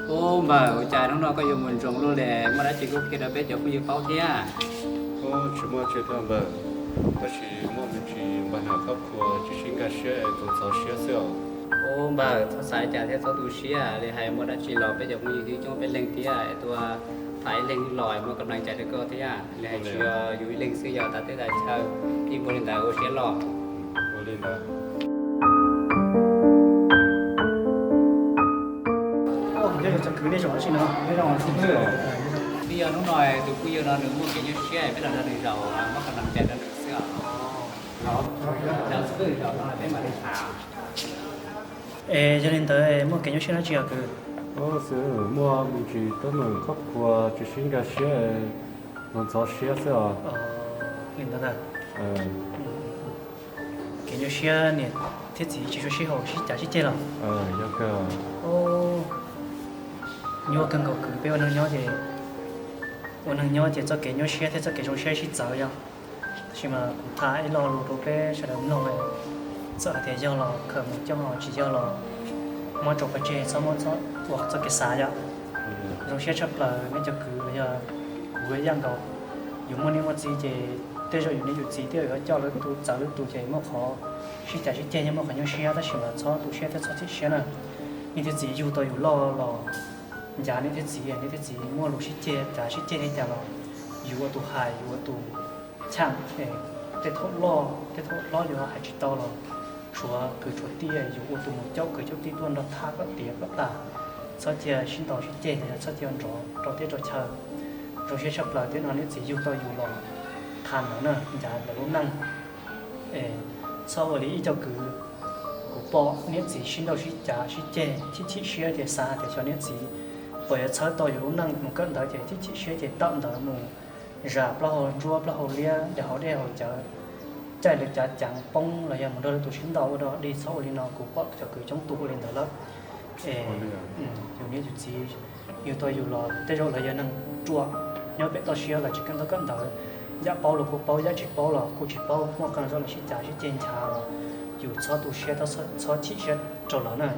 Ub npawg, ua cas hnub no koj yuav mus ntsoov luaj li, muaj dab tsi koj qhia rau peb cov phooj ywg paub thiab? Ub, tsis muaj dab tsi thiab npawg, tab sis muaj me ntsis npaj nag khob khuas tsis sib nkag siab es txaus ntxhov siab xwb os. Ub npawg, txhob xav cas thiab txhob tu siab li, hais muaj dab tsi los peb cov phooj ywg twb coob peb leeg thiab, tuaj tham ib leeg los muaj kab plees cai rau koj thiab li, hais tsis yog yus ib leeg xwb, yog tas teb tas chaw ib puas li ntawd ua siab loj. Ua li ntawd. Twb yog hnub no tus phooj ywg no nws muaj kev nyuaj siab, peb los nrog nws zaum muab kab plees cai rau nws xwb os. Zaum xwb zaum no peb mam li tham. Es yog li ntawd muaj kev nyuaj siab dab tsi os kwv? Ub, xwb muaj me ntsis teeb meem khob khuas tsis sib nkag siab, txaus ntxhov siab xwb os. Li ntawd ntag. Kev nyuaj siab niam thiab txiv tsis sib haum sib cav sib ceg los? Yog kawg. Nyuaj kawg nkaus kwv, peb ua neeg nyob ces, ua neeg nyob ces txoj kev nyuaj siab thiab txoj kev zoo siab sib txawv yog. Tab sis mas kuv tham ib lo lus rau peb sawv daws mloog, txawm hais tias yog los khaws mus coj, tsis yog los muab tso pov tseg, txhob muab ua txoj kev xav yom. Zoo siab tshaj plaws nej cov kwv los yog kuv ib yam nkaus, yus muaj niam muaj txiv ces tej zaum yus niam yus txiv twb yuav coj lawv tus txawv lwm tus ces muaj qhov sib cav sib ceg, muaj qhov nyuaj siab, tab sis mas txhob tu siab thiab txhob chim siab na. Niam thiab txiv yug tau yus loj los ncav niam thiab txiv, niam thiab txiv muaj lus sib ceg cav sib ceg li cas los yus ua tus hais, yus ua tus cheem. Tej thaum loj tej thaum hlob yus hais tsis tau los tshuav kwv tshuav tij, yus ua tus mus caum kwv caum tij tuaj nrog tham kom tiav kom tas. Txhob cia sib ntaus sib ceg los yog txhob cia nrov rau teb rau chaw. Zoo siab tshaj plaws tiam no niam txiv yug tau yus los qha ntawd na, ncav ntawm lub neej. Txhob ua li ib co kwv, kuv pom niam txiv sib ntaus sib cav sib ceg chim chim siab ces xav hais tias xyov niam txiv puas yuav txhawb tau yus lub neej mus kawm ntawv ces chim chim siab ces tawm ntawv mus zam plaub hau ntsuab plaub hau liab, yog haus dej haus cawv, caij lawv cav ceev poob los yog mus nrog lwm tus sib ntaus ua dog dig. Txhob ua li no, kuv pom cov kwv coob tus ua li ntawd lawm. Es yus niam yus txiv yug tau yus los tej zaum lawv yog neeg ruam nyob pem toj siab, lawv tsis kawm ntaub kawm ntawv, yam paub los kuj paub, yam tsis paub los kuj tsis paub, muaj qee zaum lawv sib cav sib ceg nchav los yus txhob tu siab, txhob chim siab rau lawv na.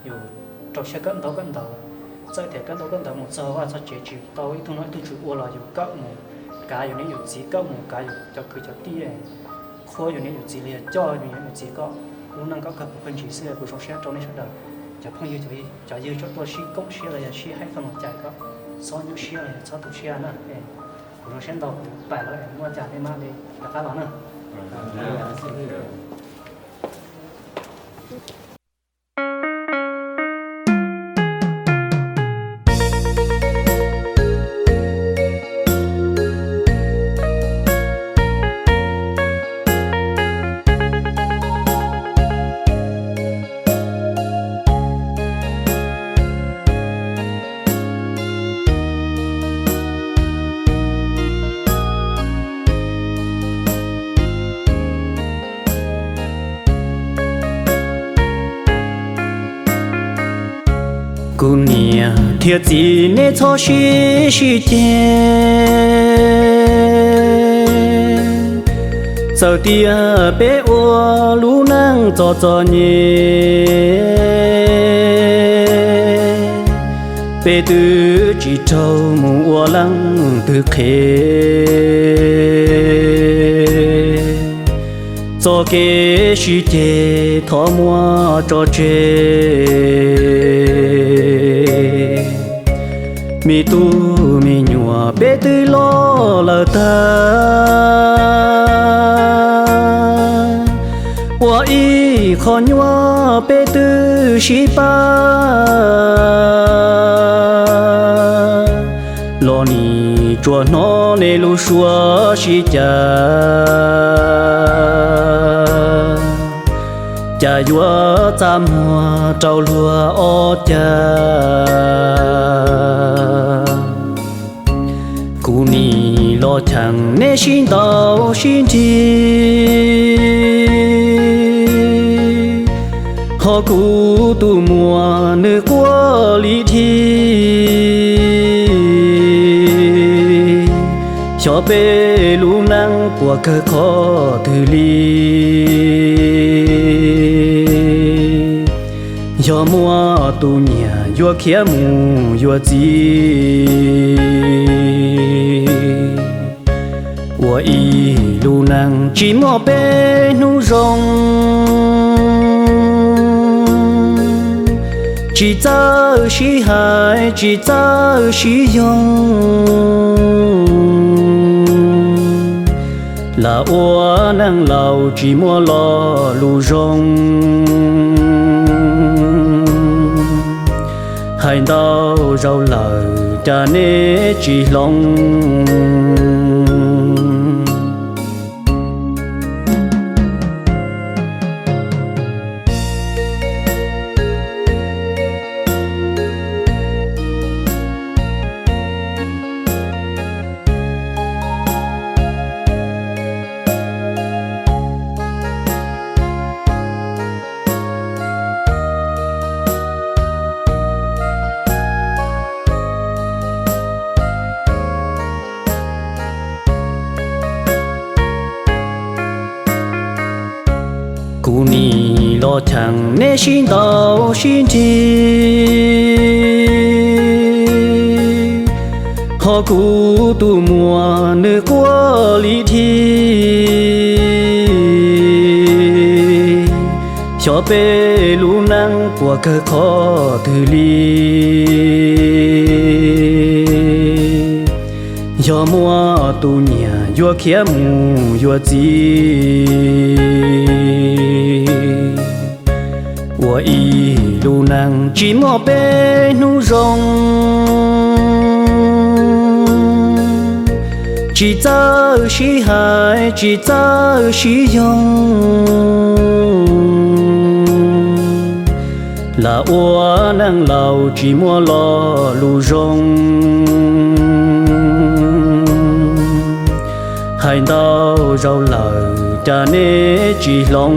Yus rau siab kawm ntaub kawm ntawv, txawm tias kawm ntaub kawm ntawv mus txog vaj txog tsev tsis tau ib tug no ib tug tswv ua los yus kawm mus kav yus niam yus txiv, kawm mus kav yus cov kwv cov tij, qhuab yus niam yus txiv los yog coj yus niam yus txiv kom lub neej kom kawg puv kawg ntsis xwb. Kuv zoo siab rau nej sawv daws cov phooj ywg, cov ywg tseem tuaj sib koom siab los yog sib hais faj los cais, kom txhob nyuaj siab los yog txhob tu siab na. Kuv zoo siab ntau, kuv pais lawm, muaj cas nej mam li rov qab los na. Kuv niam thiab txiv nej txhob sib sib ceg, txawm tias peb ua lub neej txom txom nyem, peb twb tsis raug mus ua leej twg qhev. Txoj kev sib ceg thov muab tso tseg, me tub me nyuam peb twb loj lawm tag, ua ib qho nyuaj peb twb sib pab. Los nim tsuas hnov nej lub suab sib cav, cas yuav txaj muag rau luag ob cag. Kuv nim los cheem nej sib ntaus sib nrig, ho kuv tus muam nws quaj li dhi. Xyov peb lub neej puas kawg qhov twg li, yog muaj tus nyiam yuav khiav mus yuav txiv. Ua ib lub neej tsis muaj peb hnub zoo, tsis txawj sib hais tsis txawj sib yoog, lam ua neej laus tsis muaj lo lus zoo. Hais ntau zaus lawm cas neb tsis hloov. Kuv nim los cheem neb sib ntaus sib nrig, ho kuv tus muam nws quaj li dhi. Xyov peb lub neej puas kawg qhov twg li, yog muaj tus nyiam yuav khiav mus yuav txiv. Ua ib lub neej tsis muaj peb hnub zoo, tsis txawj sib hais tsis txawj sib yoog, lam ua neej laus tsis muaj lo lus zoo. Hais ntau zaus lawm cas neb tsis hloov.